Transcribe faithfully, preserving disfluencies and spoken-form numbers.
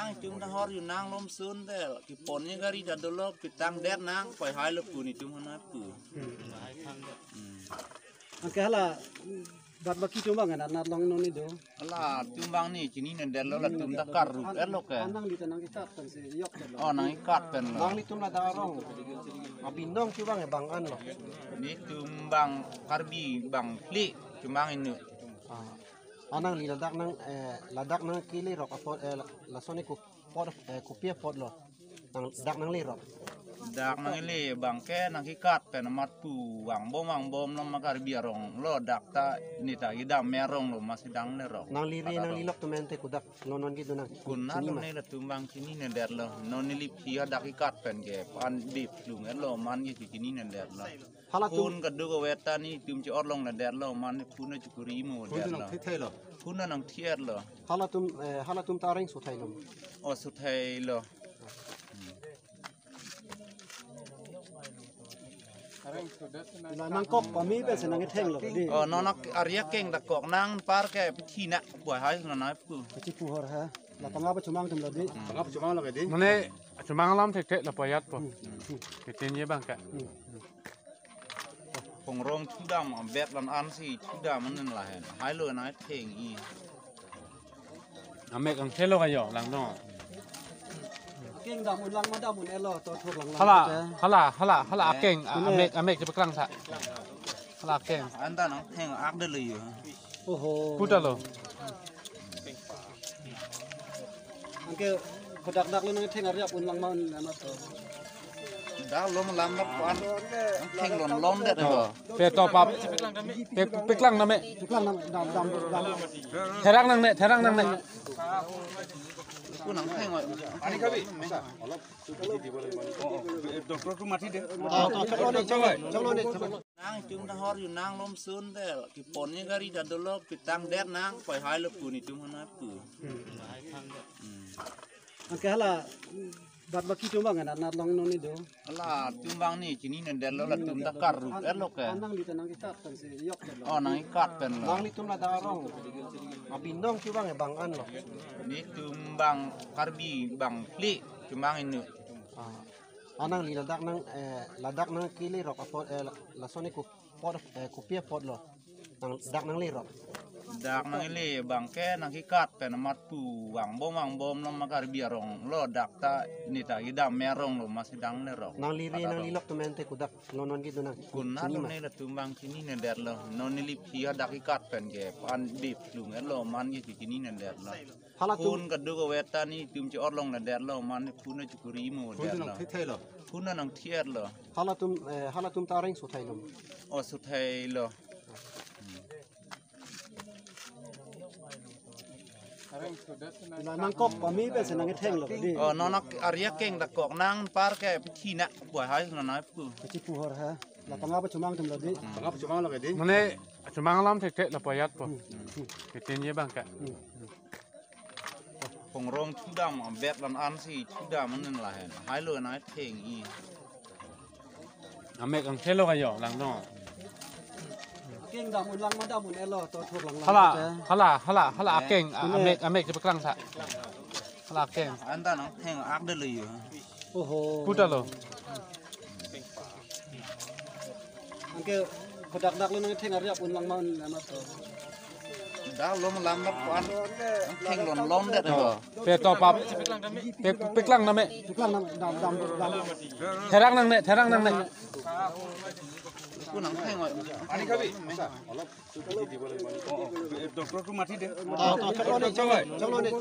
Nangtum ta hor yun nang lom sun tel, kepon ye gari ta dolo, pitang det nang, poi hai lo pu netum hana pu. Hmm. Anke hala, bat baki atum abang anat long non ni do. Hala atum abang ni chinine det lo, latum ta karrup et lo ke. An nangli ta nangkekat pen si yok det lo. Oh, nangkekat pen lo. Nanglitum ladak arong abinong atum abang, eh, bang an lo. Netum abang Karbi bang phli atum abang inut. Ah. An nangli ladak nang, eh, ladak nangkele rok apot, eh, la-, lason ni kopot, eh, kopi apot lo. Nang, dak nangle rok. Dak nangle abang ke nangkekat pen amat pu vangbom vangbom lo ma Karbi arong lo, dak ta ne ta kedam me arong lo ma si dang le rok. Nangle re, nangle lok atum ente kodak lo non kedo nang. Konat lo ne latum abang chinine det lo. Non neli phi hadak kekat pen ke pan bip lung et lo, man ke chinine det lo. Hala atum phone kaduk avet ta netum che-or longle det lo, man phone chekuri mo det lo. Phone nang thithai lo. Phone nang thiet lo. Hala atum, eh, hala atum ta areng sothai lo. Oh, sothai lo. La nangkok pame pen si nangketheng lo di. Oh, non ari akeng ta kok nang par ke pithina poi hai non nai pu. Kachi pu hor ha. La panga pa chomang atum lo di. Panga pa chomang lo ke di. Mane chomang alam thekthek la poi ajat po. Hmm. Ketin ye abang ke. Hmm. Pongrong chudam, bet lan an si chudam anen lahen. Hai lo nangtheng i. Amek angthelo kayo, lang no. Akeng dam un lang ma dam un et lo, to thur lang lang. Hala, hala, hala, hala akeng, amek, amek chepaklang sa. Hala akeng. Anta nangtheng ak de lo yo. Oho. Pu ta lo. Anke kodak dak lo nangtheng ari ap un lang ma un lang ma to. Dak lo malam dak kuan. Nangtheng lon lon det lo. Pe to pap. Pe, peklang name. Peklang nang dam dam dam. Therang nangne, therang nangne. Ku nangtheng oi. Ani kabi. Doctor tu mati de. Chalo ni, chalo ni. Nangtum ta hor yun nang lom sun tel, kepon ye gari ta dolo, pitang det nang, poi hai lo pu netum hana pu. Hmm. Anke hala, bat baki atum abang anat long non ni do. Hala atum abang ni chinine det lo, latum ta karrup et lo ke. An nangli ta nangkekat pen si yok det lo. Oh, nangkekat pen lo. Nanglitum ladak arong abinong atum abang, eh, bang an lo. Netum abang Karbi bang phli atum abang inut. Ah. An nangli ladak nang, eh, ladak nangkele rok apot, eh, la-, lason ni kopot, eh, kopi apot lo. Nang, dak nangle rok. Dak nangle abang ke nangkekat pen amat pu vangbom vangbom lo ma Karbi arong lo, dak ta ne ta kedam me arong lo ma si dang le rok. Nangle re, nangle lok atum ente kodak lo non kedo nang. Konat lo ne latum abang chinine det lo. Non neli phi hadak kekat pen ke pan bip lung et lo, man ke chinine det lo. Hala atum phone kaduk avet ta netum che-or longle det lo, man phone chekuri mo det lo. Phone nang thithai lo. Phone nang thiet lo. Hala atum, eh, hala atum ta areng sothai lo. Oh, sothai lo. La nangkok pame pen si nangketheng lo di. Oh, non ari akeng ta kok nang par ke pithina poi hai non nai pu. Kachi pu hor ha. La panga pa chomang atum lo di. Panga pa chomang lo ke di. Mane chomang alam thekthek la poi ajat po. Hmm. Ketin ye abang ke. Hmm. Pongrong chudam, bet lan an si chudam anen lahen. Hai lo nangtheng i. Amek angthelo kayo, lang no. Akeng dam un lang ma dam un et lo, to thur lang lang. Hala, hala, hala, hala akeng, amek, amek chepaklang sa. Hala akeng. Anta nangtheng ak de lo yo. Oho. Pu ta lo. Anke kodak dak lo nangtheng ari ap un lang ma un lang ma to. Dak lo malam dak kuan. Nangtheng lon lon det lo. Pe to pap. Pe, peklang name. Peklang nang dam dam dam. Therang nangne, therang nangne. Ku nangtheng oi. Ani kabi. Doctor tu mati de. Oh, to, chalo ni, chalo ni, chalo ni.